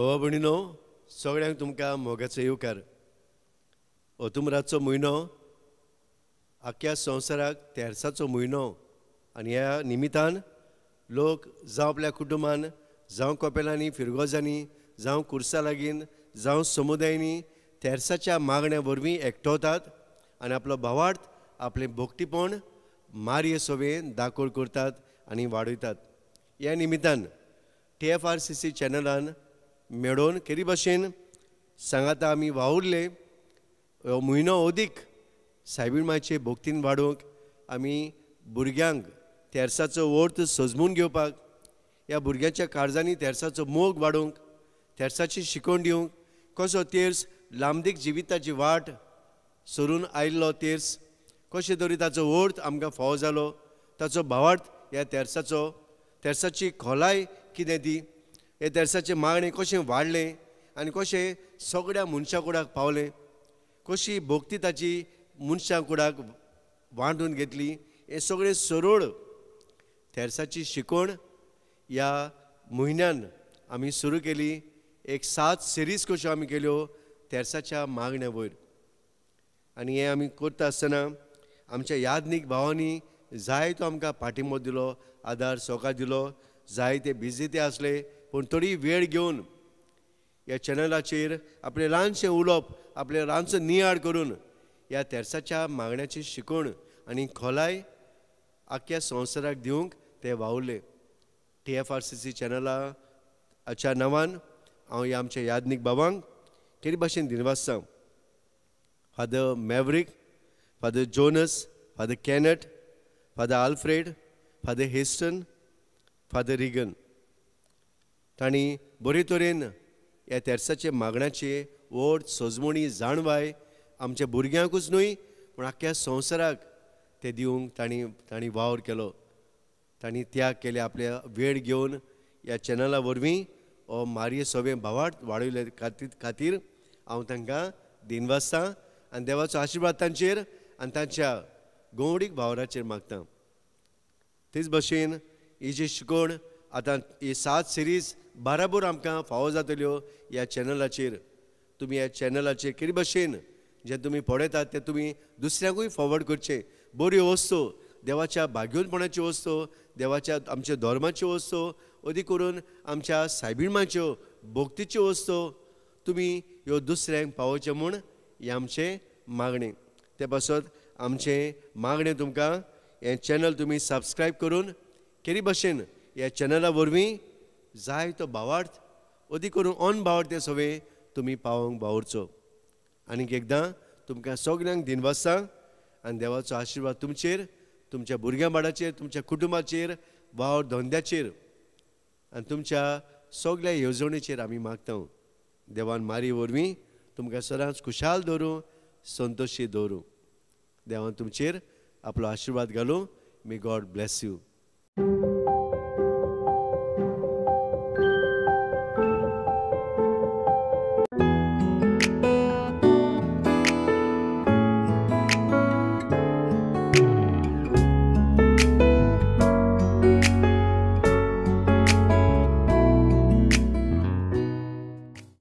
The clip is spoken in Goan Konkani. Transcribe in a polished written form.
भावा भयणीनो, सगळ्यांक तुमकां मोगाचो येवकार. ओतुमराचो म्हयनो आख्ख्या संवसाराक तेर्साचो म्हयनो आनी ह्या निमितान लोक जावं आपल्या कुटुंबान, जावं कपेलांनी, फिरगोजांनी, जावं कुर्सा लागीं, जावं समुदायांनी तेर्साच्या मागण्या वरवीं एकटवतात आनी आपलो भावार्थ, आपलें भक्तीपण मारये सोबेन दाखोल करतात आनी वाडयतात. ह्या निमितान TFRCC चॅनलान मेळोवन केरी भाशेन सांगाता आमी वावुरले. हो म्हयनो अदीक सायबीण मायचे भक्तीन वाडोवंक आमी भुरग्यांक तेर्साचो अर्थ सजमून घेवपाक, ह्या भुरग्यांच्या काळजांनी तेर्साचो मोग वाडोवंक, तेर्साची शिकवण दिवंक, कसो तेर्स लांबदीक जिविताची वाट सरून आयिल्लो तेर्स, कशें तरी ताचो अर्थ आमकां फावो जालो, ताचो भावार्थ ह्या तेर्साचो, तेर्साची खोलाय कितें ती, हे तेर्साचें मागणें कशें वाडलें आनी कशें सगळ्या मनशां कुडाक पावलें, कशी भक्ती ताची मनशां कुडाक वांटून घेतली, हें सगळें सरळ तेर्साची शिकवण ह्या म्हयन्यान आमी सुरू केली. एक 7 सिरीज कश्यो आमी केल्यो तेर्साच्या मागण्या वयर. आनी हें आमी करता आसतना आमच्या याज्ञीक भावांनी जायतो आमकां पाठिंबो दिलो, आदार सहकार दिलो. जायते बिजी ते आसले पूण थोडी वेळ घेवन ह्या चॅनलाचेर आपलें ल्हानशें उलोवप, आपलें ल्हानसो नियाळ करून ह्या तेर्साच्या मागण्याची शिकवण आनी खोलाय आख्ख्या संवसाराक दिवंक ते वावुरले. TFRCC चॅनलाच्या नांवान हांव ह्या आमच्या याज्ञीक बाबांक केरी भाशेन दिनवासता. Father Maverick, Father Jonas, Father Kenneth, Father Alfred, Father Heston, Father Reagan, तांणी बरे तरेन ह्या तेर्साचे मागण्याचे व्हड सजमणी जाणवाय आमच्या भुरग्यांकूच न्हय पूण आख्ख्या संवसाराक ते दिवंक तांणी तांणी वावर केलो. तांणी त्याग केले, आपल्या वेळ घेवन ह्या चॅनला वरवीं हो मारये सोबे भावार्थ वाडयले खातीर हांव तांकां दिनवासता आनी देवाचो आशिर्वाद तांचेर आनी तांच्या गोवडीक भावराचेर मागता. तेच भशेन ही जी शिकवण आतां ही 7 सिरीज बाराबर आमकां फावो जातल्यो ह्या चॅनलाचेर. तुमी ह्या चॅनलाचेर केरी भशेन जें तुमी पळयतात तें तुमी दुसऱ्यांकूय फॉरवर्ड करचें. बऱ्यो वस्तू, देवाच्या भाग्योनपणाच्यो वस्तू, देवाच्या आमच्या धर्माच्यो वस्तू, अदीक करून आमच्या सायबीण मांच्यो भक्तीच्यो वस्तू तुमी ह्यो दुसऱ्यांक पावोवच्यो म्हूण हें आमचें मागणें. ते पासत आमचें मागणें तुमकां हें चॅनल तुमी सबस्क्रायब करून केरी भशेन ह्या चॅनला वरवीं जाय तो भावार्थ, अदीक करून ऑन भावार्थ ते सगळें तुमी पावोवंक वावुरचो. आनीक एकदां तुमकां सगल्यांक दिनवासता आनी देवाचो आशिर्वाद तुमचेर, तुमच्या भुरग्यां बाळाचेर, तुमच्या कुटुंबाचेर, वावर धंद्याचेर आनी तुमच्या सगल्या येवजणेचेर आमी मागता. देवान मारी वरवीं तुमकां सदांच खुशाल दवरूं, संतोशी दवरूं. देवान तुमचेर आपलो आशिर्वाद घालूं. May God bless you.